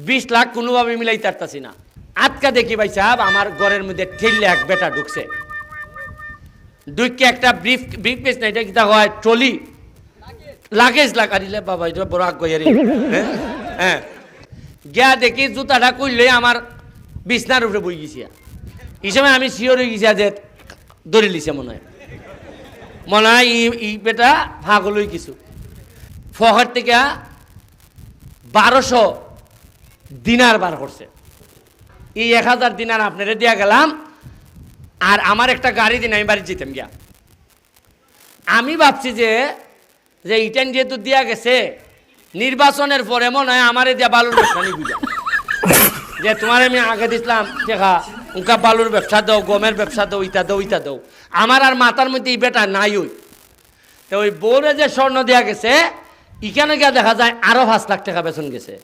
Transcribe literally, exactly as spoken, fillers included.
বিশ লাখ কোনোভাবে মিলাইতারতাছি না। আতকা দেখি ভাইসাব, আমার ঘরর মধ্যে ঠেইল্লা এক বেটা ঢুকছে। ঢুকিয়া একটা ব্রিফ ব্রিফকেস না, ইটা কিতা কয়, ট্রলি, লাগেজ লাগাইলে বাবা, ইটা বড় আগুয়ারি। হ্যাঁ, হ্যাঁ। গিয়া দেখি জুতাটা খুললে আমার বিছনার উপরে বই গেছি। ই সময় আমি শিওর অই গেছি যে ধরিলিছে মনে অয়, মনে অয় ই ই বেটা পাগল অই গেছে। পকেট থাকি বারোশো দিনার বার করছে। ই এক হাজার দিনার আপনারে দিয়া গেলাম, আর আমার একটা গাড়ি দিন, আমি বাড়িত যাইতাম গিয়া। আমি ভাবছি যে, যে ইটাইন যেহেতু দিয়া গেছে, নির্বাচনর পরে মনে অয় আমারে দিয়া বালুর ব্যবসা নিবো গিয়া। যে তুমারে আমি আগে দিছলাম টেকা, উনকা বালুর ব্যবসা দেও, গমের ব্যবসা দেও, ইতা দেও, ইতা দেও। আমার আর মাথার মধ্যে ই বেটা নাই অই। তে অউ বউরে যে স্বর্ণ দিয়া গেছে, ইখানো গিয়া দেখা যায় আরো পাঁচ লাখ টেকা বেতন গেছে।